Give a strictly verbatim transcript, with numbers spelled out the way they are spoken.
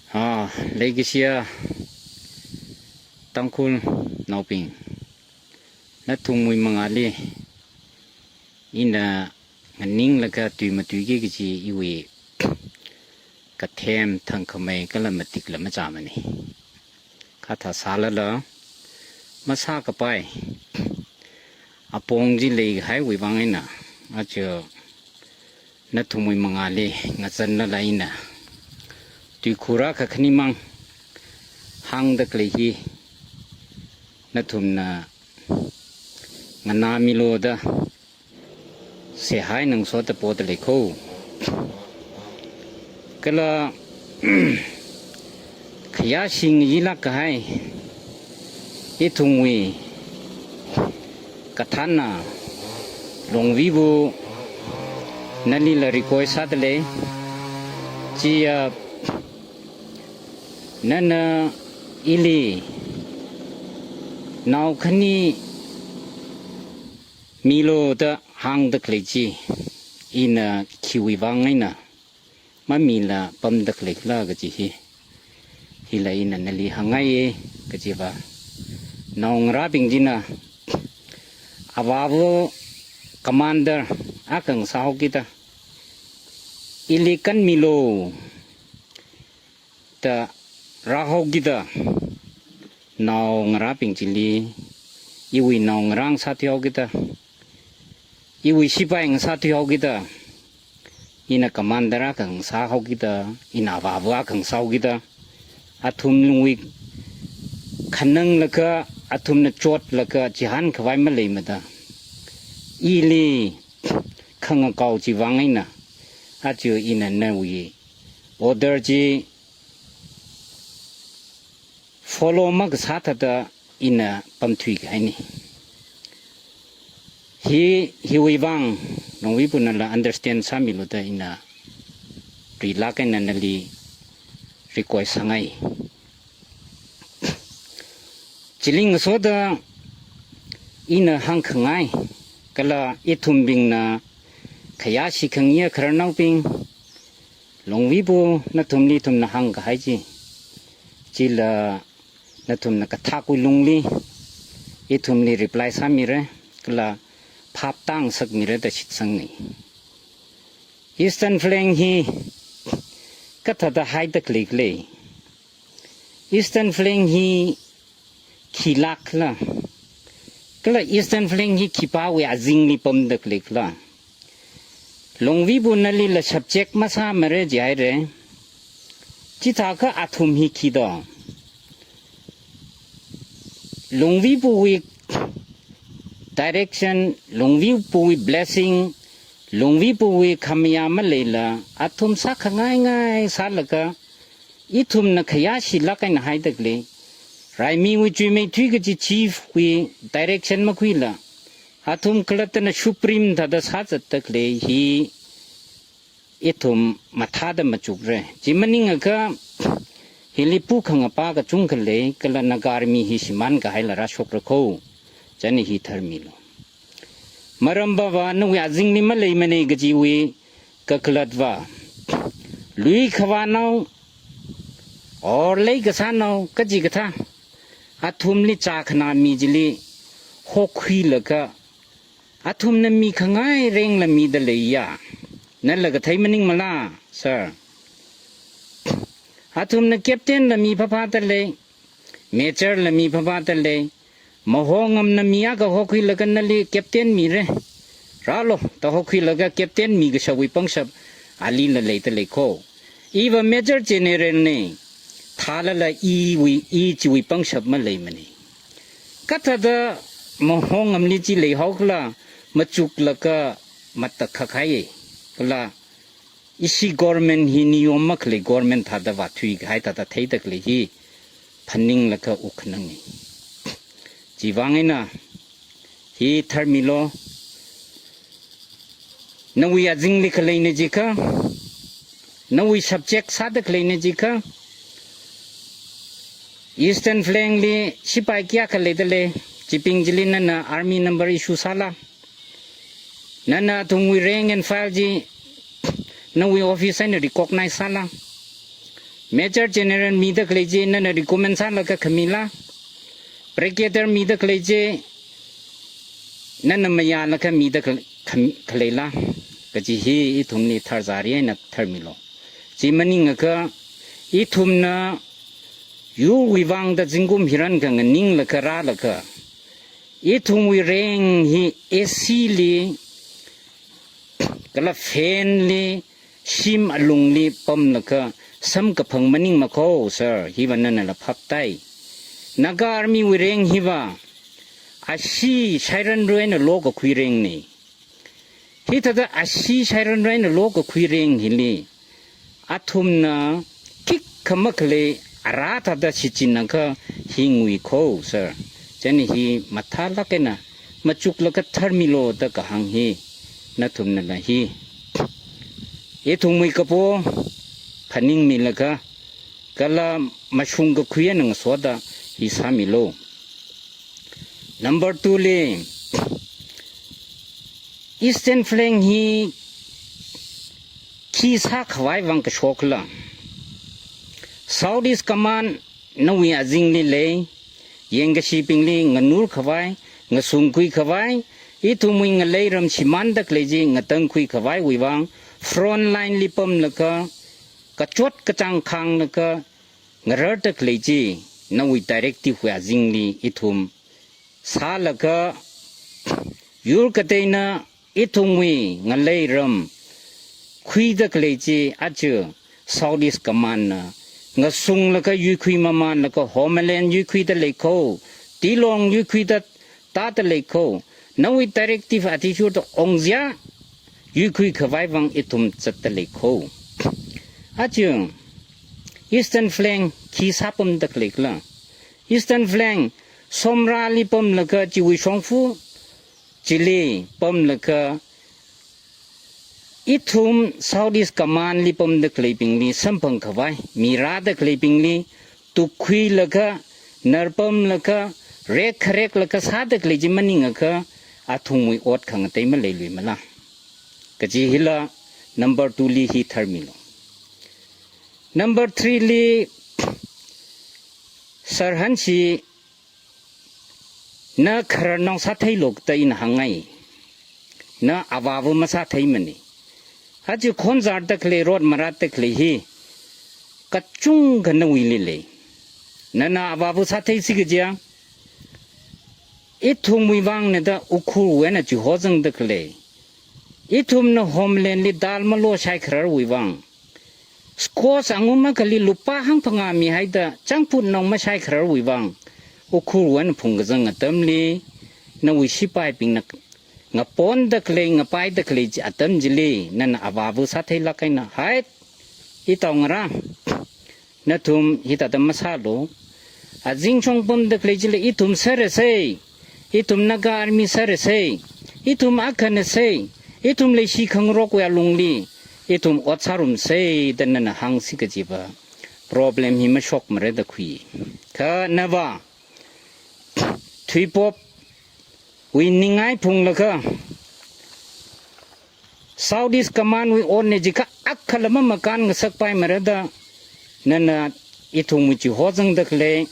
Ah, leikashiya Tangkhulnaobing, nathumwui mangāli ina nganinglaga tui matuiki kaji iwui kathem thangkhamei kala matikla machāmana. Kha thāsālala masākapai apong chi leikahaiwui vang eina, aja nathumwui mangāli ngazanlala ina tuikhur akha khanimang hāngda khalei hi nathumna nganāmilu da seihā eina ngasoda poda lei kho. Kala khayāshi ngayilāk kahai ithumwui kathānna Longvibu nalila request sāda lei. Chiya, nana ili nao khani milu da hāngda khalei chi, ina khiwui vang eina mamila pamda khalei khala kaji hi, hila ina nali hāngngaiya kajiva, naongarābing china avāva commander akha ngasāhaokida, ili kanmilu da rāhaokida, naongarābing chili iwui naongarā ngasāthuihaokida, iwui sipai ngasāthuihaokida, ina commander akha ngasāhaokida, ina avāva akha ngasāhaokida, athumwui khananglaga, athumna chotlaga chihānkhavai maleimada, ili khangakao chi vang eina, aja ina nawui order chi follow makasā thāda ina pamthuikahaina. Hi, hiwui vang Longvibu nala understand sāmilu da ina rilāk eina nali request sāngai. Chili ngasoda ina hāngkhangai, kala ithumbingna khayāshi khangayi khararnaobing, Longvibu nathumli ithumna hāngkahai chi, chila nathumna kathakwui lungli ithumli reply sāmira, kala phap tāngasakmira da shitsangna. Eastern Flank hi kathāda haida khalei khala? Eastern Flank hi khilāk khala? Kala Eastern Flank hi khipāwui azingli pamda khalei khala? Longvibu nalila subject masāmara jihaira. Chithākha athum hi khi do? Longvibuwui direction, Longvibuwui blessing, Longvibuwui khamayā maleila, athum sākhangai ngai sālaga, ithumna khayāshilāk eina haida khalei, raimiwui chuimeithui kaji chief wui direction makhuila, athum khalattana supreme thāda sāzatda khalei hi ithum mathāda machukra. Chi maningakha hili pukhangapa kachungkha lei, kala Naga Army hi shimānkahaila rāshokra kho. China hi tharmilu. Maram pava nawui azingli maleimana kajiwui kakhalatva, lui khavānao or leikasānao kachikathā athumli chākhana mi chili hokhuilaga, athumna mikhangai rank la mida leiya. Nala kathei maningmala, sir? Athumna captain la mi phaphāda lei, major la mi phaphāda lei, Mahongamna mi akha hokhuilaga nali captain mira, rālu da hokhuilaga captain mikashapwui pangshap alila leida lei kho. Iva Major General na, thālala iwui, i chiwui pangshap maleimana. Kathāda Mahongamli chi leihaokhala, machuklaga matakhak kahai, kala ishi government hi niyom makhalei government thāda vāthuikahai thāda theida khalei hi phaninglaga wukkhanangna. Chiwui vang eina hi tharmilu. Nawui azingli khaleina jiakha, nawui subject sāda khaleina jiakha, Eastern Flank li sipai kayākha leida lei, chibing chili nana army number issue sāla? Nana athumwui rank and file chi nawui office eina recognize sāla? Major General mida khalei chi nana recommend sālaga khamila, Brigadier mida khalei chi nana mayālaga mida khal-, kham-, khaleila, kaji hi ithumli tharzari eina tharmilu. Chi maningakha, ithumna yurwui vangda zingkum hiran khanganinglaga rālaga, ithumwui rank hi A C li, kala fan li, shim alungli pamlaga samkaphang maningmakho, sir, hiva nanala phaptai. Naga Army wui rank hiva ashee shairanrui eina lokakhui rank ni. Hithāda ashee shairanrui eina lokakhui rank hili athumna khikha makhalei ara thāda shichinakha hingwui kho, sir. Chieina hi mathālāk eina machuklaga tharmilu da kahāng hi nathumnala hi ithumwui kapo phaningmilaga kala mashungkakhui eina ngasoda hi sāmilu. Number two li, Eastern Flank hi khi sākhavai vang kashokla? South East Command nawui azingli lei, yangkashibingli nganurkhavai, ngasungkhuikhavai, ithumwui ngalei ram shimānda khalei chi ngatangkhuikhavaiwui vang, front line li pamlaga, kachot kachāng khānglaga, ngararda khalei chi, nawui directive wui azingli ithum sālaga, yur kateina ithumwui ngalei ram khuida khalei chi aja South East Command na ngasunglaga yuikhui mamānlaga Homeland yuikhuida leikho, Tilong yuikhuida tāda leikho, nawui directive athishurda ongzia yuikhuikhavai vang ithum zatda leikho. Aja Eastern Flank khi sāpamda khaleikhala? Eastern Flank Somrali pamlaga chiwui shongfa chili pamlaga ithum South East Command li pamda khaleibingli samphangkhavai, mi rāda khaleibingli tukkhuilaga, narpamlaga, rekkhareklaga sāda khalei chi maningakha athumwui ot khangatei maleiluimala? Kaji hila number two li hi tharmilu. Number three li, Sir Hanshi, na khararnao sātheilu da ina hāngngai. Na avāva masātheimana. Aja khonzarda khalei, rot maratda khalei hi kachungkha nawuili lei. Nana avāva sātheisi kajiya, ithumwui vangna da Ukhrulwui eina chihozangda khalei, ithumna Homeland li dal malo shaikhararwui vang, squash angum akhali lupā hangphangā mihaida changphut nong mashaikhararwui vang, Ukhrulwui eina phungkazang atamli, nawui sipaibingna ngaponda khalei, ngapaida khalei chi atam chili, nana avāva sātheilāk eina, hai, itaongarā, nathum hithāda masālu. Azingshong pamda khalei chili ithum sārasei, ithum Naga Army sārasei, ithum akhanasei, ithum leishi khangarokwui alungli ithum ot sārumsei da nana hāngsi kajiva problem hi mashokmara da khui. Kha nava thuipopwui ningai phunglaga South East Command wui otna jiakha akhala mamakān ngasakpaimara da nana ithumwui chihozangda khalei